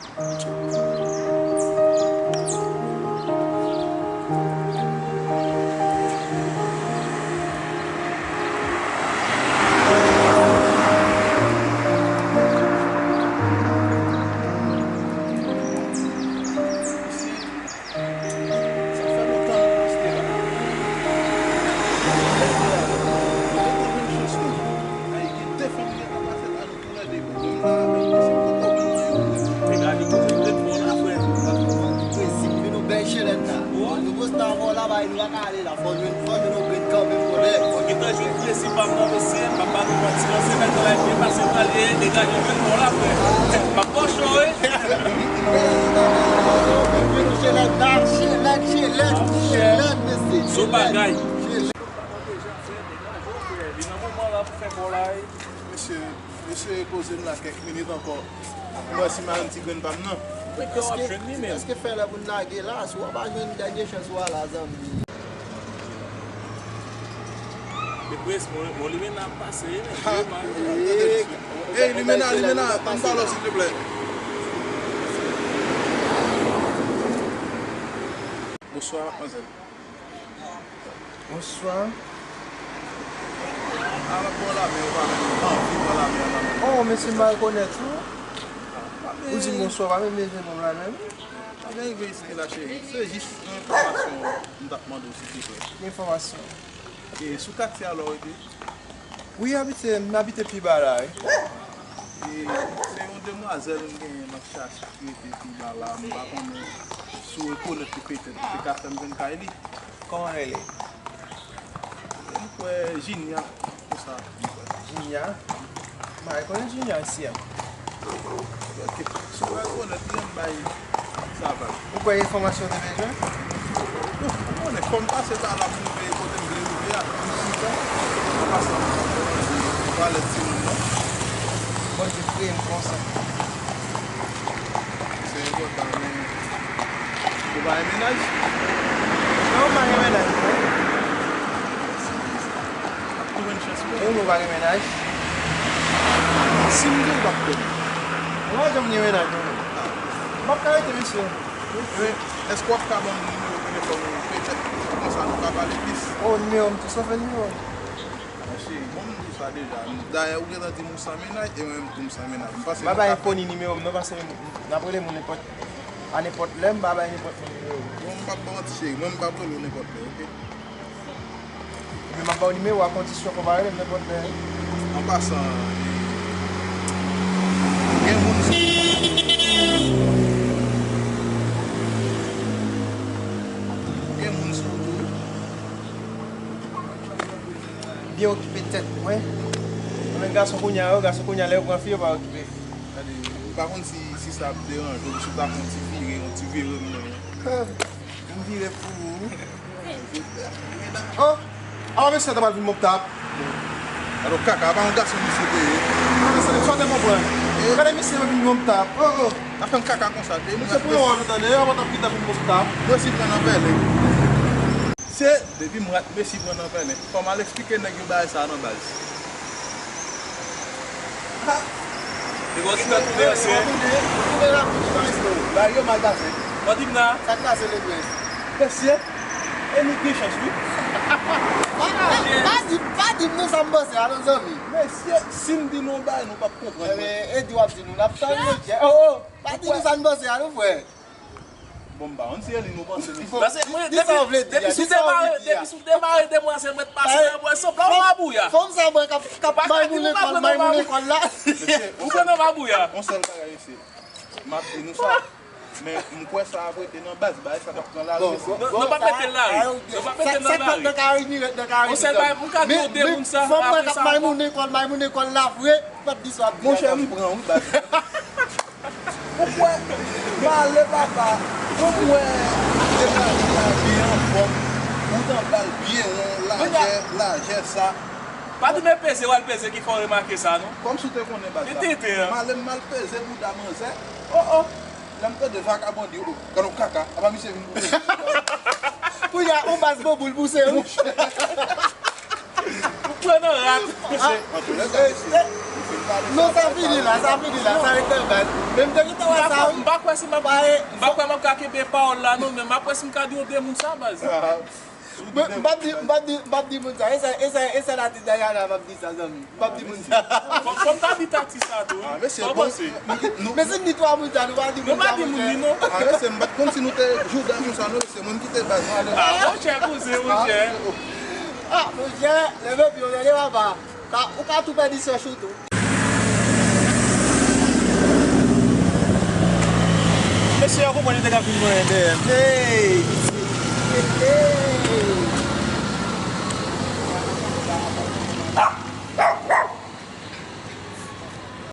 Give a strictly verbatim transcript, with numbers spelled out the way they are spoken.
Sa fè lontan nou rete la. Yo te jwenn chans nou. Ay, gen de fanmi gentan pase la, nou toulède. Menm la avèk mesye Koto, menm nan yo. Te gade kote nou te pran la, frè. Prensip, vin nou bèl chelèt la. Nou poste avè w la, bay nou pa ka ale la. Fò jwenn, fò jwenn yon grenn kanmenm, brother. Mwen gentan jwenn prensip pa m nan, mesye. M ap ba nou manti, nan semèn nan, la byen pase, pral ye, degaje jwenn mò la, frè. M ap fò cho, wi. Chelèt, chelèt, chelèt, chelèt, mesye. Sou bagay. Chelèt. Vin nan moman la pou fè kò la, wi. Mesye, mesye poze m la kèk minit ankò. Mwen si m a yon ti grenn pa m nan. Èske, èske fè lè pou n lage la, si w pa jwenn dènye chans ou a la, zanmi? Deprès, mon, mon limena ap pase, men. Ey, limena, limena, ann pale w, silteplè. Bonswa, manzèl. Bonswa. A, m ap ba w lamen, ou pa menm anvi pran lamen an nan men m. Oh, mesye, m pa rekonèt ou. Ou di m bonswa, pa menm bezwen ban m lamen, non. Mwen rive isit la, cheri. Se jis yon enfòmasyon m t ap mande w, silteplè. Ki enfòmasyon? E sou katye a la w rete? Wi, abitye, m abite pi ba la, wi. E se yon demwazèl m genyen m ap chache ki rete pi ba la. M pa konnen si w rekonèt li petèt, ou te ka fè m jwenn kay li. Kòman l rele? M kwè Jinya, konsa, m kwè. Jinya? M pa rekonèt Jinya isi a. Ok. Si w pa rekonèt li, ann bay sa vag. Ou kwè enfòmasyon w te bezwen? Bon, ou konnen, fò m pase pa la pou m rive kote m vle rive a. M kontan. An pasan, m valè timoun nan. Bondye kreye m konsa. Se enpòtan, men ou pa gen mennaj? Non, m pa gen mennaj, non. Ap tou jwenn chans ou. E ou menm ou pa gen mennaj? Si m gen, w ap konnen. Mwen pa janm gen mennaj, non. M p ap ka rete, mesye. Men, èske w ap ka ban m nimewo telefòn ou petèt? Konsa nou ka pale plis. Oh, nimewo m tou, sa fè nimewo m. Cheri, bon, m di w sa deja. Dayè, ou gentan di m ou san mennaj, e mwen menm tou m san mennaj. M panse nou ka fè. M pa bay enkoni nimewo m, non, paske n ap rele moun nenpòt, a nenpòt lè, m pa bay nenpòt moun nimewo m. Bon, m p ap ba w manti, cheri. Mwen, m p ap rele w nenpòt lè, oke? Ebyen, m ap ba w nimewo a kondisyon fò w pa rele m nenpòt lè. An pasan, gen moun sou, gen moun sou ou tou, wi. Byen okipe tèt mwen. Mwen menm gason kounye a yo, gason kounye a lè yo pran fi yo pa okipe. Gade, m pa konn si, si sa ap deranje w, si w ta fè yon ti vire, yon ti vire m nan. M vire pou ou. Oh! Awa mesye ta pral vin bon tap. Alò kaka, pa yon gason misye te ye. Mesye, sa w te konprann? Gade misye vin bon tap. Oh, oh. N ap fè m kaka konsa, de. Misye pran wòl ou tande, yo pa t ap kite vin bon tap. Mwen si pran nan pèlen. Se depi m rat Messi pran nan pèlen. Fò m al eksplike nèg yo bagay sa a nan baz. Ha! Li gon ti tèt pou devanse. Bagay yo mal pase. Mwen di m nan. Sa k pase, Leprens? Mesye, e nou gen chans, wi. Pa, pa, pa di, pa di m non sa m panse a non, zanmi. Mesye, si m di nou yon bagay, nou p ap konprann mwen. Ebyen, e di w ap di nou, n ap tann nou. Oh, oh. Pa di nou sa n panse a non, frè. Bon, m pa konn si e li nou panse, mesye. Paske mwen, depi, depi sou demare, depi sou demare demwazèl, mwen t pase nan bwè sanblan w mabouya. Fanm sa mwen k ap, k ap maymounen kò l, maymounen kò l la. Mesye, ou pran nan mabouya. Yon sèl bagay, mesye. M ap di nou sa. Men m kwè sa ap rete nan baz, bagay sa k ap pran lari, mesye. Non, non, pa mete l lari. Non, pa mete l nan lari. Yon sèl bagay, m ka di w de moun sa, apre sa, maymounen kò l, maymounen kò l la vre, m ap di sa, ap di. Monchè, m pran, wi, baz. Ou kwè, m ale papa, ou kwè degaje a byen anfòm, ou t anba l byen won, lajè, lajè sa. Pa di men peze, w al peze ki fè w remake sa, non. Kòmsi w te konnen baz la. Li tenten, an. M ale m al peze bouda manzè. Oh, oh. Lè m tande vakabon di, oh, gad yon kaka, apa misye vin pou. Kounye a, yon baz boboul pouse, wi. Nan rat. Non, sa fini la, sa fini la, sa rete anba. Men m te gentan wè sa, wi. M pa kwè si m ap, m pa kwè m ap ka kenbe pawòl la, non, men m ap wè si m ka di yon de moun sa, baz. Mwen, m p ap di, m p ap di, m p ap di moun sa. E sèl, e sèl, e sèl atis Dayana m ap di sa, zanmi. M p ap di moun sa. Fò, fò m ta di atis sa tou, wi. Ah, mesye, bon, nou ki, nou, men si n di twa moun sa, nou pa di moun sa, monchè. Nou pa di moun li, non. Ah, mesye, m pa t konn si nou te jouda konsa, non, mesye, mwen m kite baz mwen ale. Ah, monchè, kouzen, monchè. Ah, monchè, leve pye w, tande papa. Ka, ou ka tou pèdi sèch ou tou. Mesye a konprann li te ka vin mwen dèyè m. Hey, mesye. Hey, hey.